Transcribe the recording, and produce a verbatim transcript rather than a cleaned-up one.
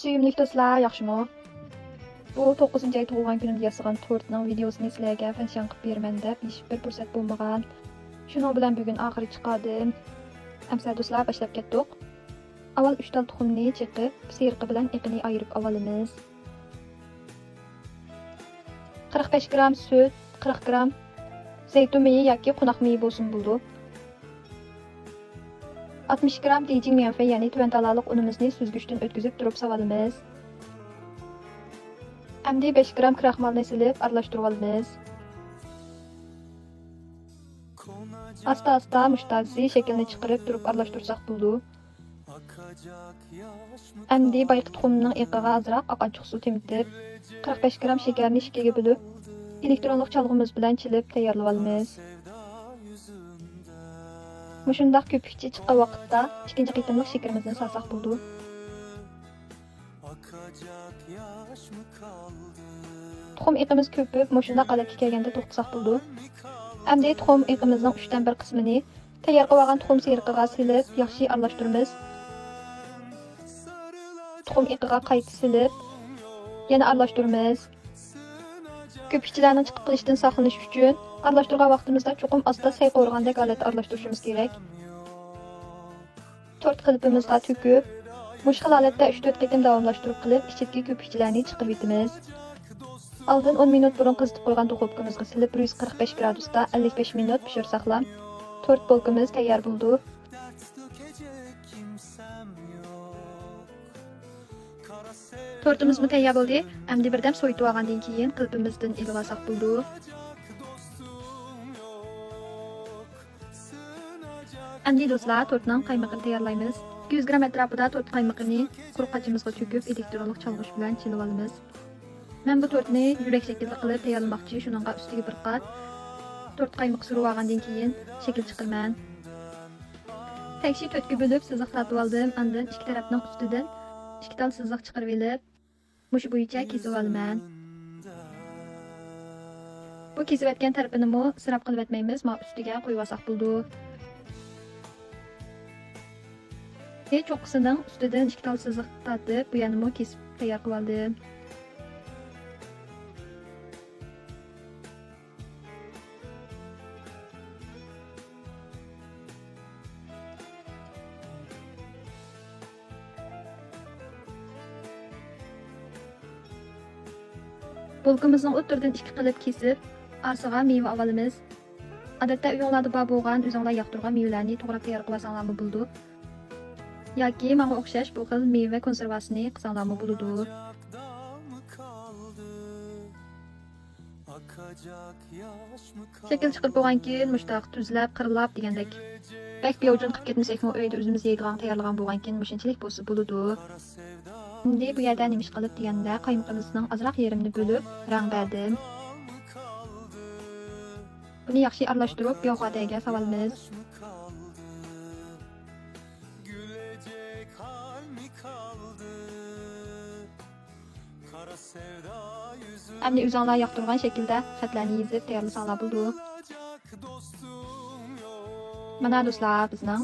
سۆيۈملۈك دوستلار، ياخشىمۇ؟ بۇ توققۇزىنچى ئاي تۇغۇلغان كۈنۈمدە ياسىغان تورتنىڭ ۋىدېئوسىنى سىلەرگە پەشيان قىلىپ بېرىمەن دەپ ھېچبىر پۇرسەت بولمىغان. شۇنىڭ بىلەن بۈگۈن ئاخىرى چىقاردىم. ئەمسە دوستلار، باشلاپ كەتتۇق. ئاۋۋال ئۈچ تال تۇخۇمنى چېقىپ، سېرىقى بىلەن ئېقىنى ئايرىپ ئالىمىز. قىرىق بەش گرام سۈت، قىرىق گرام زەيتۇن مېيى ياكى قوناق مېيى بولسىمۇ بولىدۇ. ئاتمىش گرام دېيجىڭ ميەنفېي، يەنى تۆۋەن تالالىق ئۇنىمىزنى سۈزگۈچتىن ئۆتكۈزۈپ تۇرۇپ ساۋالىمىز. ئەمدى بەش گرام كراخمالنى سېلىپ ئارىلاشتۇرۇۋالىمىز. ئاستا-ئاستا مۇشۇ تازىسى شەكلىنى چىقىرىپ تۇرۇپ ئارىلاشتۇرساق بولىدۇ. ئەمدى بايىقى تۇخۇمنىڭ ئېقىغا ئازراق ئاقئاچچىق سۇ تېمىتىپ، قىرىق بەش گرام شېكەرنى ئىككىگە بۆلۈپ، ئېلېكترونلۇق چالغۇمىز بىلەن چېلىپ تەييارلىۋالىمىز. مۇشۇنداق كۆپۈكچە چىققان ۋاقىتتا ئىككىنچى قېتىملىق شېكىرىمىزنى سالساق بولىدۇ. تۇخۇم ئېقىمىز كۆپۈپ، مۇشۇنداق ھالەتكە كەلگەندە توختىساق بولىدۇ. ئەمدى تۇخۇم ئېقىمىزنىڭ ئۈچتىن بىر قىسمىنى تەييار قىلىۋالغان تۇخۇم سېرىقىغا سېلىپ، ياخشى ئارىلاشتۇرىمىز. تۇخۇم ئېقىغا قايتا سېلىپ، يەنە ئارىلاشتۇرىمىز. كۆپۈكچىلەرنىڭ چىقىپ قېلىشىدىن ساقلىنىش ئۈچۈن، ئارىلاشتۇرغان ۋاقتىمىزدا چوقۇم ئاستا سەي قورۇغاندەك ھالەتتە ئارىلاشتۇرۇشىمىز كېرەك. تورت قېلىپىمىزغا تۆكۈپ، مۇشۇ خىل ھالەتتە ئۈچ تۆت قېتىم داۋاملاشتۇرۇپ قىلىپ، ئىچىدىكى كۆپۈكچىلەرنى چىقىرىۋېتىمىز. ئالدىن ئون مىنۇت بۇرۇن قىزىتىپ قويغان دۇخوپكىمىزغا سېلىپ، بىر يۈز قىرىق بەش گرادۇستا ئەللىك بەش مىنۇت پىشۇرساقلا، تورت بولكىمىز تەييار بولىدۇ. تورتىمىزمۇ تەييار بولدى. ئەمدى بىردەم سوۋۇتۇۋالغاندىن كېيىن، قېلىپىمىزدىن ئېلىۋالساق بولىدۇ. ئەمدى دوستلار، تورتنىڭ قايمىقىنى تەييارلايمىز. ئىككى يۈز گرام ئەتراپىدا تورت قايمىقىنى قۇرۇق قاچىمىزغا تۆكۈپ، ئېلېكترونلۇق چالغۇچ بىلەن چېلىۋالىمىز. مەن بۇ تورتنى يۈرەك شەكلىدە قىلىپ تەييارلىماقچى، شۇنىڭغا ئۈستىگە بىر قات تورت قايمىقى سۈرۈۋالغاندىن كېيىن شەكىل چىقىرىمەن. تەكشى تۆتكە بۆلۈپ سىزىق تارتىۋالدىم، ئاندىن ئىككى تەرەپنىڭ ئۈستىدىن ئىككى تال سىزىق چىقىرىۋېلىپ، مۇشۇ بويىچە كېسىۋالىمەن. بۇ كېسىۋەتكەن تەرىپىنىمۇ ئىسراپ قىلىۋەتمەيمىز، مانا ئۈستىگە قويۇۋالساق بولىدۇ. ھې، چوققىسىنىڭ ئۈستىدىن ئىككى تال سىزىق تارتىپ، بۇ يەرنىمۇ كېسىپ تەييار قىلىۋالدىم. بولكىمىزنىڭ ئوتتۇرىدىن ئىككى قىلىپ كېسىپ، ئارىسىغا مېۋە ئاۋالىمىز. ئادەتتە ئۆيۈڭلاردا بار بولغان، ئۆزۈڭلار ياقتۇرغان مېۋىلەرنى توغراپ تەييار قىلىۋالساڭلارمۇ بولىدۇ. ياكى ماڭا ئوخشاش بۇ خىل مېۋە كونسېرۋاسىنى قىلساڭلارمۇ بولىدۇ. شەكىل چىقىرىپ بولغاندىن كېيىن، مۇشۇنداق تۈزلەپ، قىرلاپ دېگەندەك، بەك بىياۋجۇن قىلىپ كەتمىسەكمۇ، ئۆيدە ئۆزىمىز يەيدىغان تەييارلىغان بولغانكىن، مۇشۇنچىلىك بولسا بولىدۇ. ئەمدى بۇ يەردە نېمە ئىش قىلىپ دېگەندە، قايمىقىمىزنىڭ ئازراق يېرىمىنى بۆلۈپ، رەڭ بەردىم. بۇنى ياخشى ئارىلاشتۇرۇپ، بىئاۋادەگە ساۋالىمىز. ئەمدى ئۆزۈڭلار ياقتۇرغان شەكىلدە خەتلەرنى يېزىپ تەييارلىساڭلار بولىدۇ. مانا دوستلار، بىزنىڭ